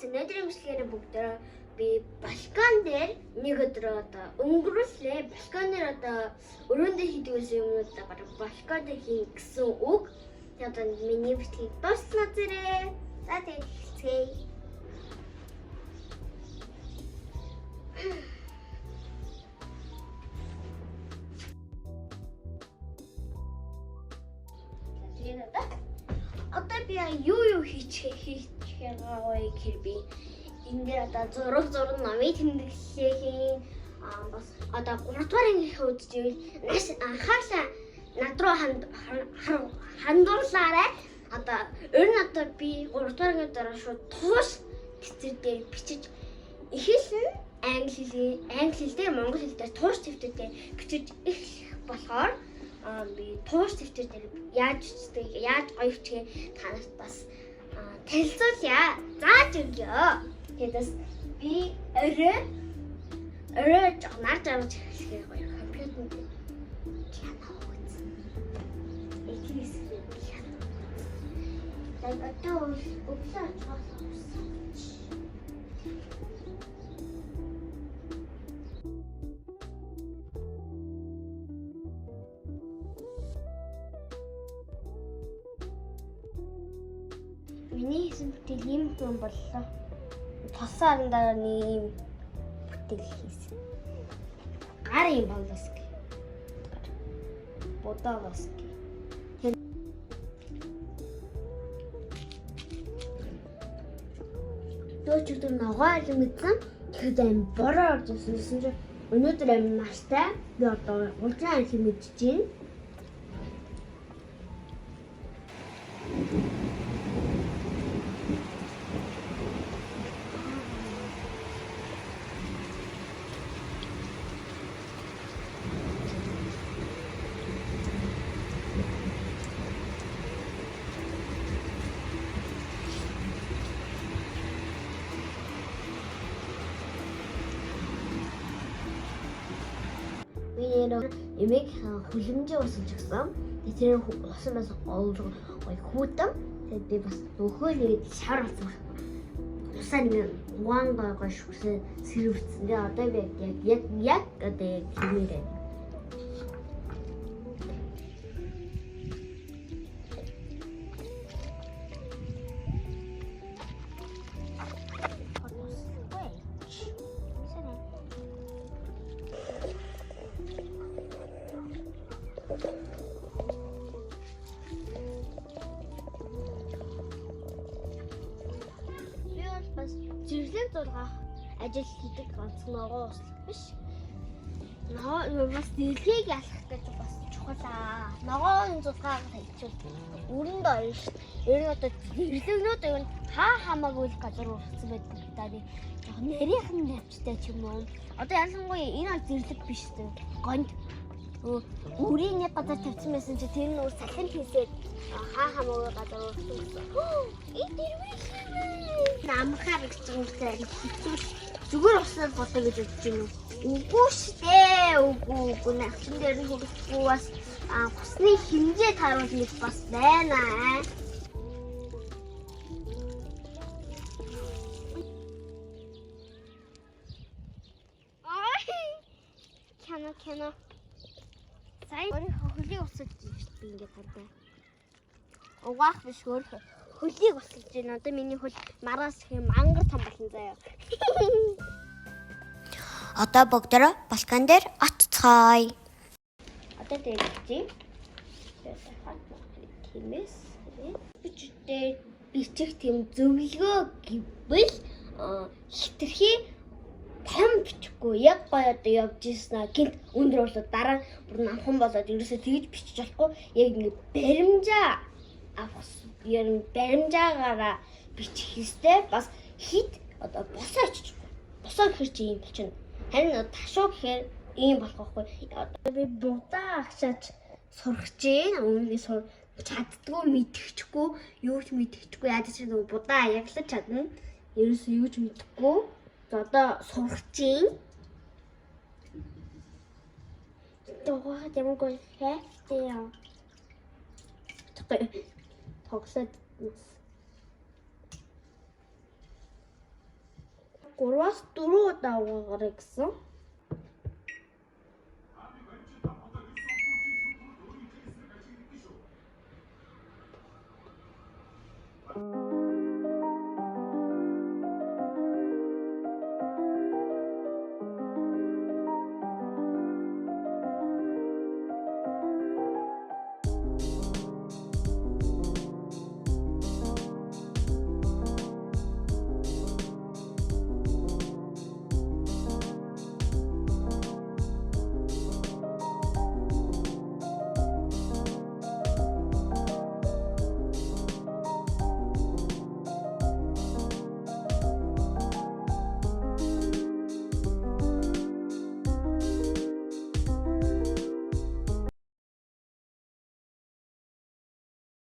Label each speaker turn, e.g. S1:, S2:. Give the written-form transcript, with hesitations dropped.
S1: Guys, өнөөдрийн бичлэгээр бүгдээ би балкон дээр нэг өдөр одоо өнгөрүүллээ. Балкон дээр одоо өрөөндөө хийдэг байсан юмнуудаа бараг балкон дээр хийн гэсэн үг. Тэгээд одоо миний бичлэгийг дуусна зэрэг. За тэгээд эхэлцгээе. Тэгээд одоо би юу хийчих байгаа вэ гэхээр би энэ дээр одоо зураг зурна, номын тэмдэглэлээ хийн. Бас одоо 3 дугаар ангийнхаа үзчихвэл маш анхаарлаа над руу хандуулаарай. Одоо ер нь одоо би 3 дугаар ангийн дараа шууд туус тэтэр дээр бичиж эхэлнэ. Англи хэл дээр монгол хэл дээр туус төвтөр дээр бичиж эхлэх болохоор би туус төвтөр дээр яаж бичдэг, яаж гоё бичгээ та нарт бас танилцуулъя. Зааж өгье. Тэгээд бас би орой жоох нар жаргаж эхлэхээр гоё компьютер дээр пиано үзсэн. Эцэг пиано. Тэгээд одоо өглөө очихоос авсан. Миний хийсэн бүтээл ийм юм боллоо. Тосон аран дараа нэг ийм бүтээл хийсэн. Гар юм болоос гэ. Бодоолоос гэ. Дөөч өдөр ногоо алим мэдсэн. Тэгэхэд аим бороо орж ирсэн чинь өнөөдөр аим настай. Би одоо улаан алим мэдэж байна. Би нэр эмээг хүлэмжээ усалж өгсөн. Тэгээд тэр усан бас гоё хүүтэн. Тэгээд би бас нөхөө нээд шар болсон байхгүй. Усаа нэг угаан гоё гоё шүгсэн сэрвцэн. Тэгээд одоо би яг одоо яг хиймээр байна. Би бол бас зэрлэг зургаах ажил хийдэг ганц ногоо услах биш. Ногоо бас зэрлэгийг ялах гэж бас чухал аа. Ногоон зургааг хийчихвэл өрөнд орно шүү. Ер нь одоо зэрлэгнүүд ер нь хаа хамаагүй л газар ургацсан байдаг даа. Яг нарийнхан навчтай ч юм уу. Одоо ялангуяа энэ бол зэрлэг биш үү? Гонд үрийн нэг газар тавьсан байсан чи тэр нь салхин хийсээд хаа хамаагүй газар ургацсан гэсэн. Дэрвэш юм. Намхаар гэж юм шиг хэцүү. Зүгээр уснаар болоо гэж бодож байна уу? Үгүй штэ. Үгүй. Навчин дээр нь хөрөхгүй бас усны хэмжээ тааруул нэг бас байна. Кино. Сая өөрийнхөө хөлийг усалж байна би ингээд хардаа. Угаах биш өөрийнхөө хөлийг усалж байна. Одоо миний хөл мараас их мангар том болно заяа.
S2: Одоо бүгдээрээ балкон дээр очицгоё.
S1: Одоо тэгээд тиймээс бичгээр бичих тийм зөвлөгөө гэвэл хитрхи том бичихгүй яг гоё одоо явж ирсэн аа гинт өндөр болоод дараа бүр намхан болоод ерөөсөө тэгж бичиж болохгүй яг ингэ баримжаа авах ер нь баримжаагаараа бичих ёстой. Бас хит одоо босоо ичихгүй. Босоо гэхэр чи ийм болчихно. Харин ташуу гэхээр ийм болох байхгүй. Одоо би будаа агшаач сурах чинь өмнө сур чаддгүй мэдчихгүй юу ч мэдчихгүй яаж ч нөгөө будаа аяглаж чадна. Ерөөсөө юу ч мэдэхгүй. Одоо сурах чинь. Дугаад ямар гоё хайртай юм. Тоглоод. 3-аас 4 удаа угаагаарай гэсэн.